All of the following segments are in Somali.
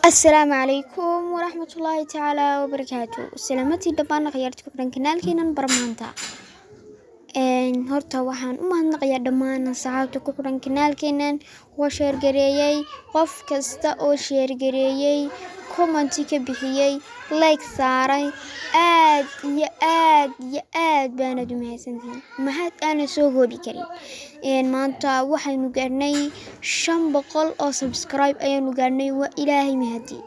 Asalaamu calaykum waraxmatullaahi tacaala wabarakaatu. Salaamatii dhammaan akhyaarta ku xiran kanaalkeenan barmaanta. Horta waxaan u mahadnaqayaa dhammaan asxaabta ku xiran kanaalkeenan, kuwa share gareeyey, qof kasta oo share gareeyey, comment ka bixiyey, like saaray. Aad iyo aad iyo aad baanad u mahadsantihiin, mahad aanan soo koobi karin. Maanta waxaynu gaadhnay 500 oo subscribe ayaanu gaadhnay. Waa Ilaahay mahadi.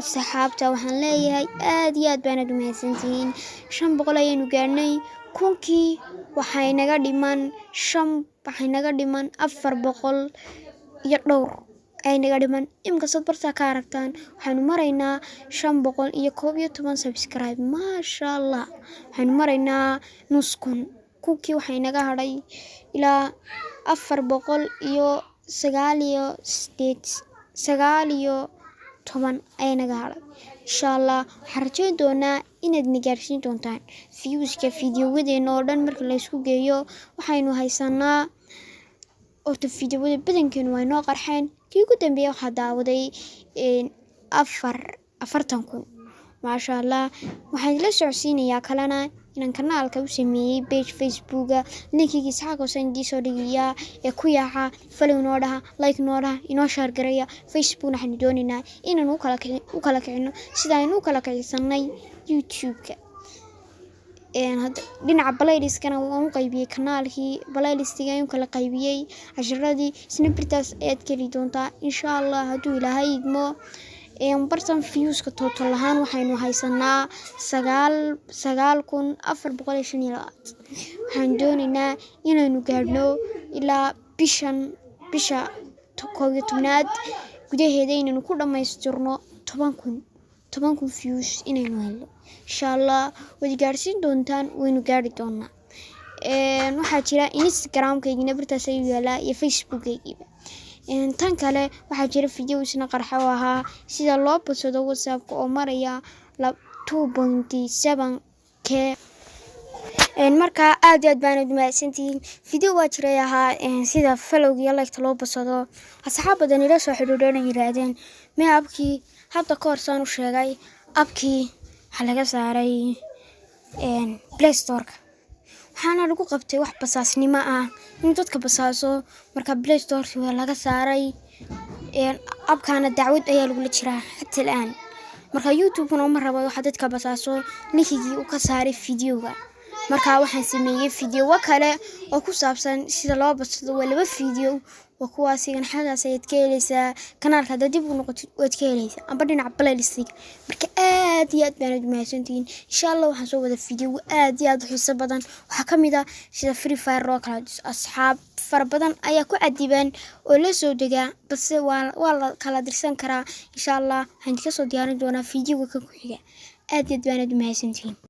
Asxaabta waxaan leeyahay aad iyo aad baanad u mahadsantihiin. 500 ayaanu gaadhnay. 1000-kii waxay naga dhiman shan, waxay naga dhiman 400 iyo dhowr ay naga dhiman. Imikastood bartaa ka aragtaan, waxaynu maraynaa 511 subscribe. Maasha Allah, waxaynu maraynaa nus kun. 1000-kii waxay naga hadhay ilaa 498, 19 ayaa naga hadhay. Insha Allah waxaan rajeyn doonaa inaad na gaarsiin doontaan viewska fiidiyowadeena oo dhan. Marka laysku geeyo, waxaynu haysanaa horta fiidiyowada badankeenu waa inoo qarxeen. Kii ugu dambeeya waxaa daawaday 40,000. Maasha Allah. Waxaan idila socodsiinayaa kalena inaan kanaalka u sameeyey page Facebooka. Linkigiisa xagga hoose idiin soo dhigayaa ee ku yaaca, follow noo dhaha, like noo dhaha, inoo share gareeya. Facebookna waxaynu doonaynaa inaan u kala kicino sida aynu u kala kicisanay YouTube-ka. Dhinaca playlistkana waan u qaybiyey kanaalkii, playlistiga ayaan kala qaybiyey casharadii. Isna birtaas ayaad ka heli doontaa, insha Allah, hadduu Ilaahay idmo. Bartan viewska total ahaan waxaynu haysanaa 9425. Waxaan doonaynaa inaynu gaadhno ilaa bishan, bisha 11aad gudaheeda, inaynu ku dhammaystirno 10,000, 10,000 views inaynu helno, insha Allah. Waad gaarsiin doontaan, waynu gaari doonaa. Waxaa jira Instagramkaygina bartaas ayuu yaalaa iyo Facebookkaygiiba. Tan kale, waxaa jira video isna qarxa oo ahaa sida loo badsado WhatsAppka oo maraya 2.7K. Markaa aad iyo aad baanad mahadsantihiin. Video waa jiray ahaa sida followga iyo liketa loo badsado. Asxaab badan ila soo xidhiidheen, yiraahdeen me appkii. Hadda ka hor saan u sheegay, appkii waxaa laga saaray Play Storeka, waxaana lagu qabtay wax basaasnimo ah, in dadka basaaso. Marka Play Storeki waa laga saaray appkaana, dacwad ayaa lagula jiraa xata al-aan. Marka YouTube-kuna uma rabo waxa dadka basaaso linkigii uu ka saaray videoga. Marka waxaan sameeyey videowo kale oo ku saabsan sida loo badsado. Waa laba video, waa kuwaasigan. Xagaas ayaad ka heleysaa kanaalka, haddaad dib u noqotid waad ka heleysaa, amba dhinaca playlistiga. Marka aad iyo aad baanad mahadsantihiin. Insha Allah waxaan soo wada video aad iyo aad u xiiso badan. Waxaa ka mid ah sida Free Fire loo kala diso. Asxaab fara badan ayaa ku cadiban oo la soo degaa, balse waa la kala dirsan karaa. Insha Allah waxaan idinka soo diyaarin doonaa videoga kan ku xiga. Aad iyo aad baanad mahadsantihiin.